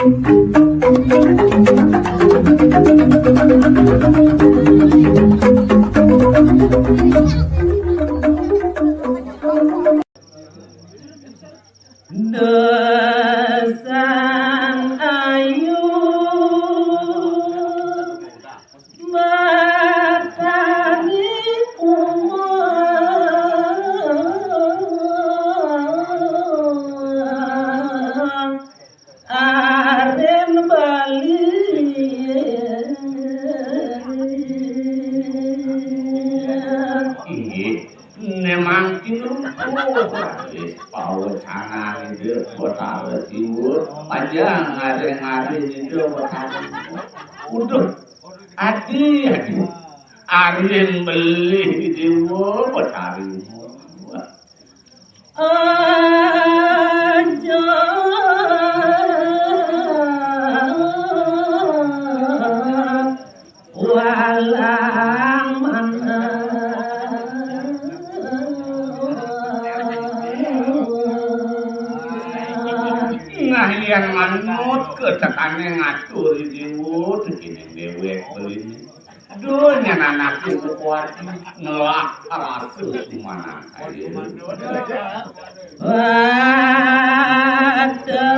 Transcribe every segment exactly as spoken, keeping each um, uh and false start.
Desang ayu Batari Uma Aren Bali. Inggih, ne mangkin lumpuh. Wis pawecanan Ida Betara Siwa, pajang ngare-ngare Ida Betara. Uduh, adi, adi. Aren beli Dewa Betara. Aja walang manah. Nah, yen manut ketekane ngatur Dewa, tekene dewek beline. Duh, nyen anake Sukowardi ngelah rasa sumanah kaya. Pada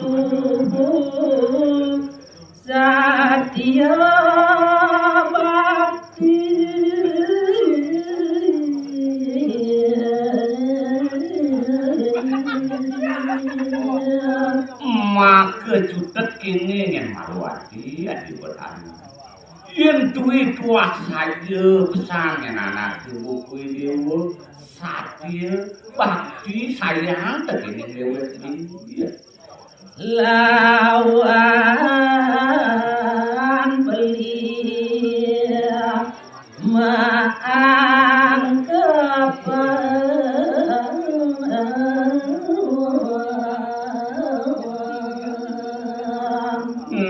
tubuh satya bakti. Maka cutet kene nyen malu ati, ati petani. Yen duwe tuah saja pesan nyen anake Bukuy Dewa, satya, bakti, sayang tekene dewek. Lawan beli maangkepan.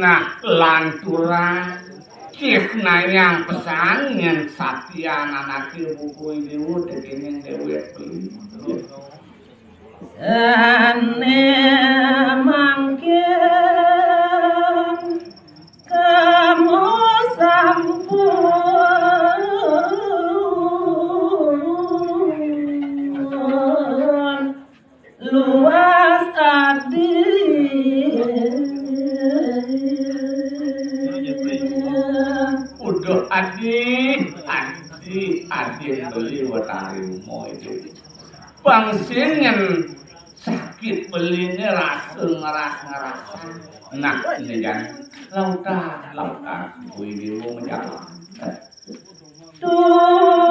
Nah, lanturan kisnayang pesan nyen satya anake Bukuy Dewa tekene dewek. Sane mangkin kamu sampun luas adi. Uduh adi, adi, adi beli Betari Uma itu. Bang sing nyen sakit beline rasa ngeras-ngerasan. Nah, ini jan lautan, lautan. Kuwi dewa menjalan. Turun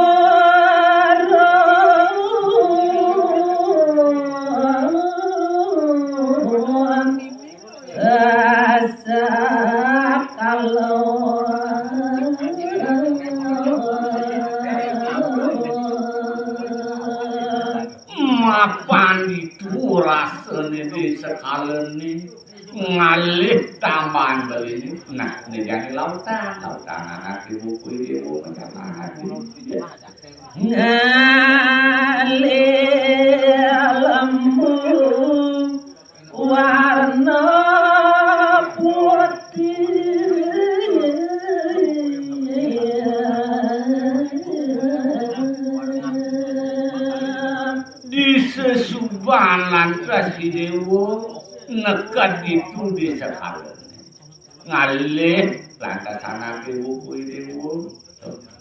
Rasa kalon. Mapan ditu rasane di sekalane ngalih tambahan beline. Nah, ne jane lautan, lautan anake Bukuy dewa menjalan ati. Ngalih lembu warna putih. Di sesubahan lantas Dewa neked ditu di sekalane. Ngalih lantas anake Bukuy dewa.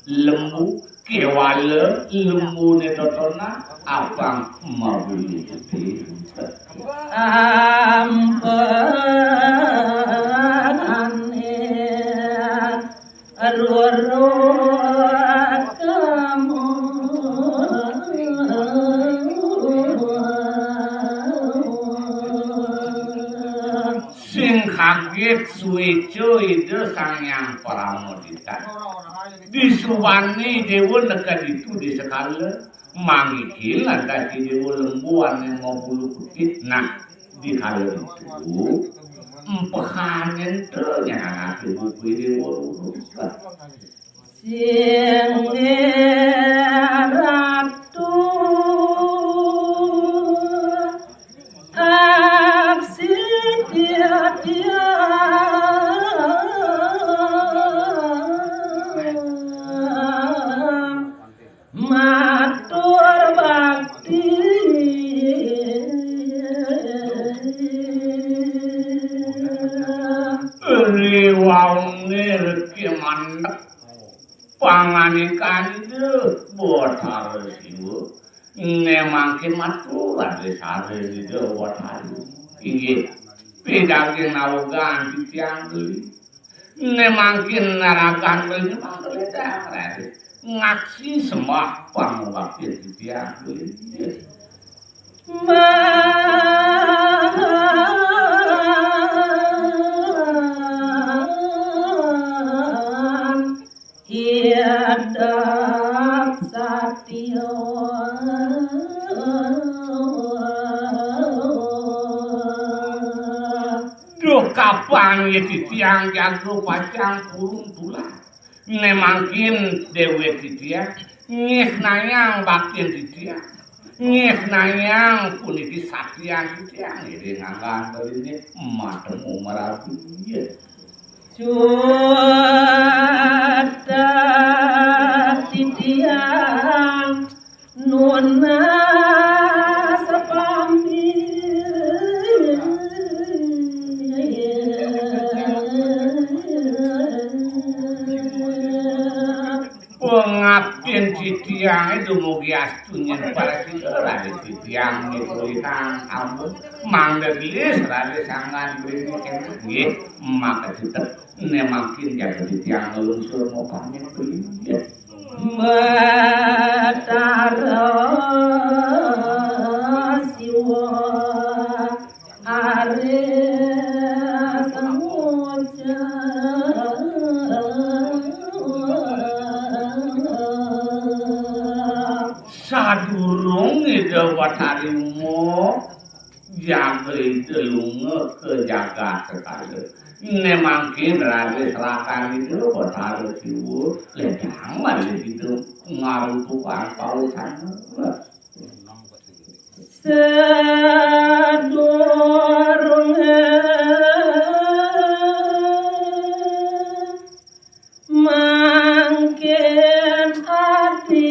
Lembu kewala lembune totona apang mabulu putih. Ampanane roro kamu. Sing kaget sueca Ida Sang Hyang Paramodita. Disubane dewa neked ditu di sekala, manggihin lantas dewa lembu ane mabulu putih. Nah, di kala ditu, empehan ento nyanganake Bukuy dewa lurus. Sing ratu aksi titiang matur bakti. Riwauné reki mandheg pangandikan Ida Batara Siwa. Né mangkin matur raris sareng Ida Batara. Inggih, pidaging nawegang titiang beli. Né mangkin naragan beli mangkin raris ngaksi sembah pangubaktin titiang beli. Idep satia. Duh, kapan ya titiang jaga pacang purun tulah. Né mangkin déwék titiang nyihnayang baktin titiang. Nyihnayang puniki satrian titiang ngiring anggan beliné matemu marabi. Cutet titiang nunas pamit. Pangaptin titiangé dumugi astu nyén parasida raris titiang mitulihang ampun mangda gelis raris anggan beliné kénten. Nggih, maka cutet né mangkin jaga titiang nglungsur mapamit beli. Nggih. Batara Siwa arep ngucap. Sadurung Ida Batari Uma, jaga Ida lunga ka jagat sekala. Né mangkin raris rakan Ida Batara Siwa, ledang malih Ida ngarutukang pawecana. Sadurunge mangkin ati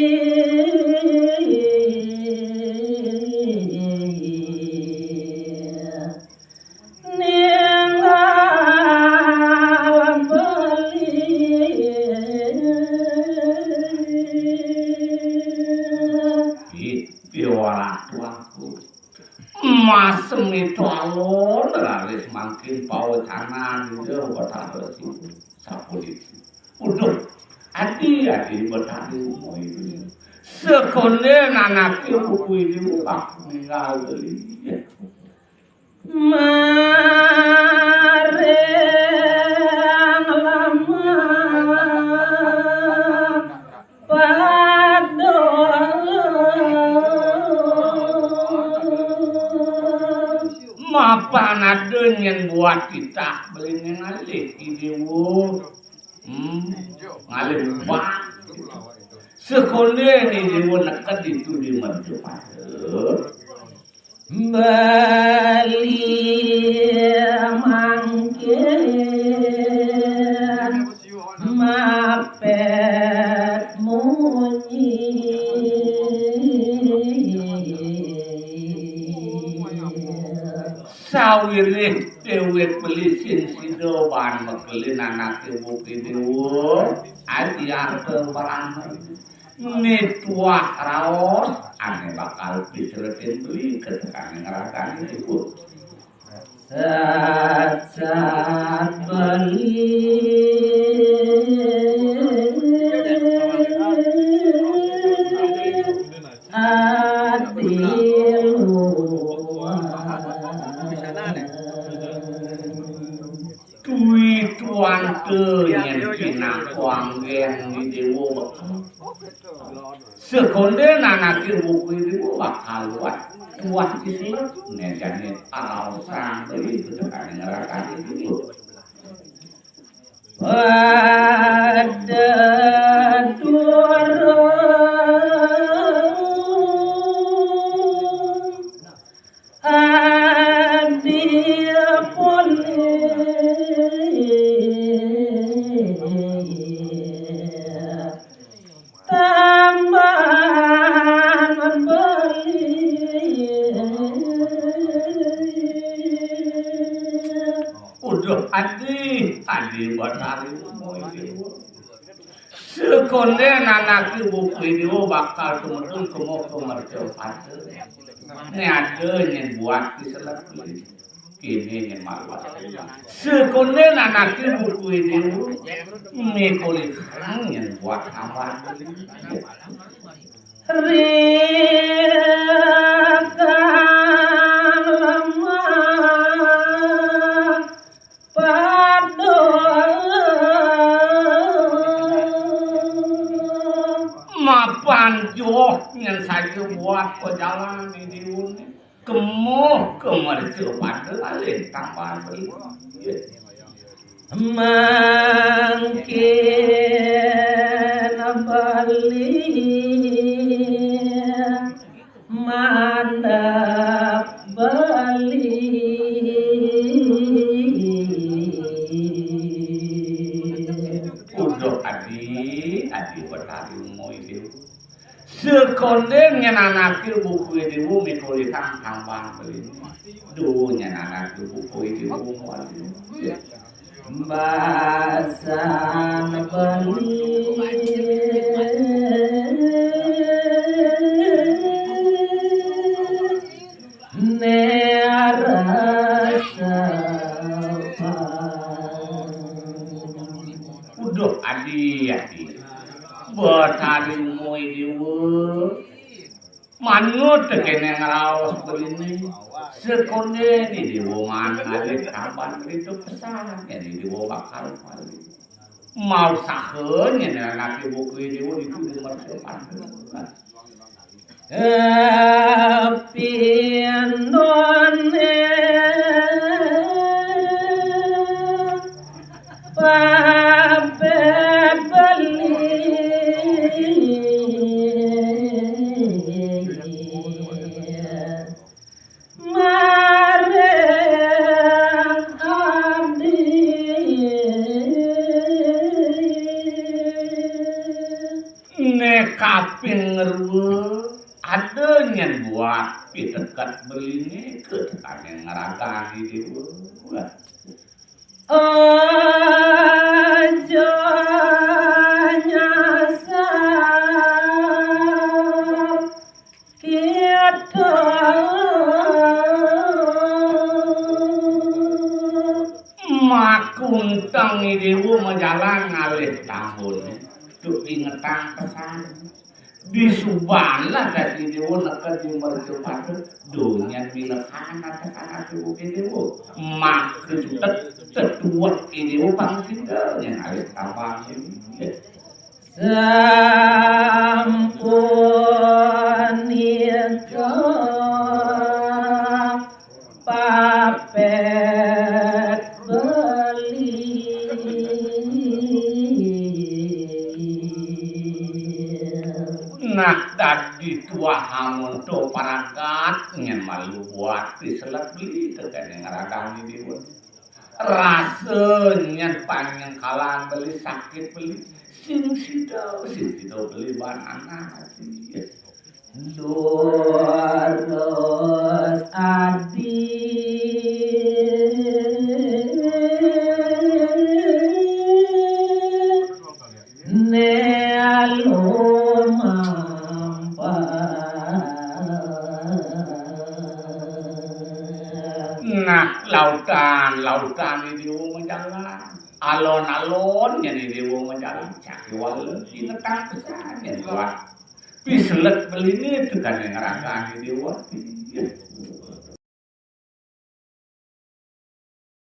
ninggal beli. Ih, piwara tuaku. Masem itu alon raris mangkin pawecanan Ida Betara Siwa. Sapuniki. Uduh, adi-adi Betari Uma ini. Sekonde nanake buku ini ubah ninggal beli. Maring lama pada. Mapan ada nyen buat titah beli ngalih idewa. Hmm, ngalih buat. Sekonde ni idewa neked itu di mercapada. Beli mangkin mapet munyi. Sawiréh déwék beli sing sida baan mekelin anake buki dewa, adi arta barang. Né tuah raos, ané bakal pisretin beli ka tekaning ragané iku. Sat-sat beli ati luas. Duwi tuante yén pinaka anggén Dewa Bekal. Sekonde nanake buku Dewa bakal luwat tuah iselet. Néjane araosang deui gedegane ngerakane Dewa. Pada durung adi Adi, adi Batari Uma Dewa. Sekondén anaké buka Dewa bakal tumedun kemo ka mercapada. Né ada nyén buat di selek. Kéné nyén malu. Sekondén anaké buka Dewa, mikulihang nyén buat tambah. Rikang lemah padha. Mapan joh nyén saja buat pejalan di diun. Kemo ka mercapada alih tambah beli. Mangkin beli mandap beli. Uduh adi, adi Batari Uma Dewa. Sekondén nyén anaké buka Dewa mikulihang tambah beli. Duh nyén anaké buka Dewa. Basang beli. Né rasa. Uduh adi, adi. Batari Uma Dewa. Manut kéné ngraos beliné. Sekondén Dewa maan ngalih tambah itu pesan, jadi Dewa bakal beli. Mau saha nyén anaké buka Dewa itu di mercapada. Pindoné pabébeli. Maring adi. Né kaping ngrua ada nyén buat piteket beliné ka tekaning ngragan Dewa. Aja nyasar kita. Makuntang Dewa majalan ngalih tambun. Tuk ingetang pesan. Disubalah dadi Dewa neked di mercapada. Duh nyén bilekan atas anak Dewa. Maka jutek tetuwek Dewa pang singgah nyén ngalih tambang. Sampun nika papet beli. Nah, dadi tuah amun to paragat nyén malu buat diselek beli tekéné ngragan Dewa. Rasa nyén panyengkalan beli sakit beli. Sing sida, sing sida beli ban anak. Durus adi. Né lumampah. Nah, lautan, lautan Dewa majalan. Alon-alon nyén Dewa majalan. Cakiwala ingetang pesan nyén kuat. Piselet beliné tekan yang ngerangkang Dewa.